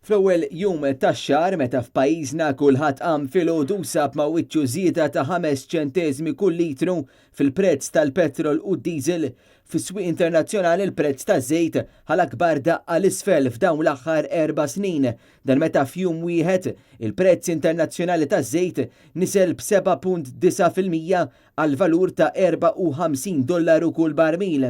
Fl-ewwel jum tax-xahar meta f'pajjiżna kulħadd qam filgħodu sab ma' wiċċu żieda ta' 5 ċenteżmi kull litru fil-prezz tal-petrol u d-diesel, fis-swieq internazzjonali l-prezz taż-żejt ħa l-akbar daqqa 'l isfel f'dawn l-aħħar erba' snin. Dan meta f'jum wieħed, il-prezz internazzjonali taż-żejt niżel b'7.9% għal valur ta' 54 dollaru kull barmil.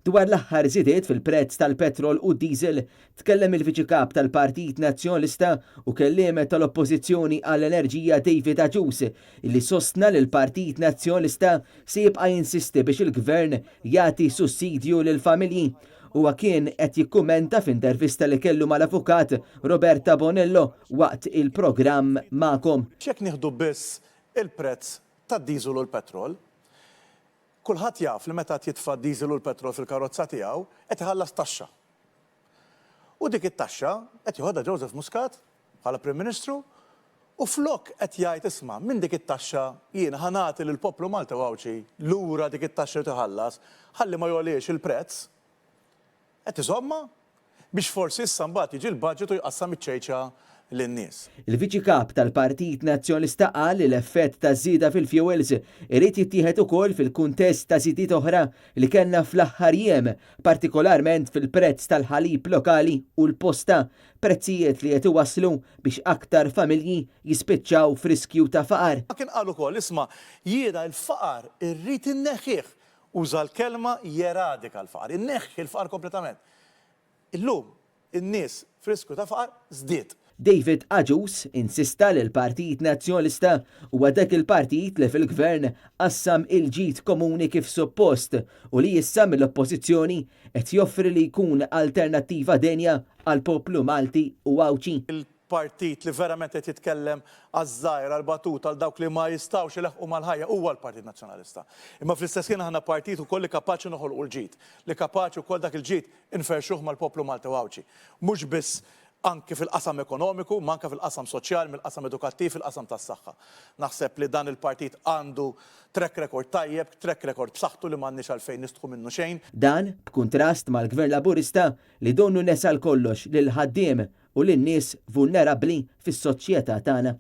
Dwar l-aħħar żidiet fil-prezz tal-petrol u d-diesel, tkellem il-Viċi Kap tal-Partit Nazzjonalista u kelliem tal-Oppożizzjoni għall-Enerġija David Agius li sostna li l-Partit Nazzjonalista se jibqa' jinsisti biex il-Gvern jagħti sussidju lill-familji. Huwa kien qed jikkummenta f'intervista li kellu mal-Avukat Roberta Bonello waqt il-programm Magħkom. Jekk nieħdu biss il-prezz tad-diesel u l-petrol, Kulħadd jaf li meta qed jitfa' d-diesel u l-petrol fil-karozza tiegħu qed iħallas taxxa. U dik it-taxxa qed joħodha Joseph Muscat bħala Prim Ministru u flok qed jgħid isma' minn dik it-taxxa jiena ħa nagħti lill-poplu Malti u Għawdxi lura dik it-taxxa li qed iħallas ħalli ma jogħliex il-prezz. Qed iżommha biex forsi issa mbagħad jiġi l-budget u jqassam iċ-ċejċa lin-nies. Il-Viċi Kap tal-Partit Nazzjonalista qal li l-effett taż-żieda fil-fuels irid jittieħed ukoll fil-kuntest ta' żidiet oħra li kellna fl-aħħar jiem, partikolarment fil-prezz tal-ħalib lokali u l-posta, prezzijiet li qed iwasslu biex aktar familji jispiċċaw f'riskju ta' faqar. Kien qal ukoll, isma' jiena l-faqar irrid inneħħih Uża l-kelma jeradika l-faqar, inneħħi l-faqar kompletament. Illum, in-nies f'riskju ta' faqar żdied. David Agius insista li l-Partit Nazzjonalista huwa dak il-partit li fil-Gvern qassam il-ġid komuni kif suppost u li issa mill-Oppożizzjoni qed joffri li jkun alternattiva denja għall-poplu Malti u Għawdxi. Il-partit li verament qed jitkellem għaż-żgħir, għall-batut, għal dawk li ma jistgħux ileħħqu mal-ħajja huwa l-Partit Nazzjonalista. Imma fl-istess ħin aħna partit ukoll li kapaċi noħolqu l-ġid, li kapaċi wkoll dak il-ġid inferrxuh mal-poplu Malti u Għawdxi. Mhux biss anki fil-qasam ekonomiku, imma anke fil-qasam soċjali, mill-qasam edukattiv, fil-qasam tas-saħħa. Naħseb li dan il-partit għandu track record tajjeb, track record b'saħħtu li m'għandniex għalfejn nistħu minnu xejn. Dan b'kuntrast mal-Gvern Laburista li donnu nesa l-kollox lill-ħaddiem u lin-nies vulnerabbli fis-soċjetà tagħna.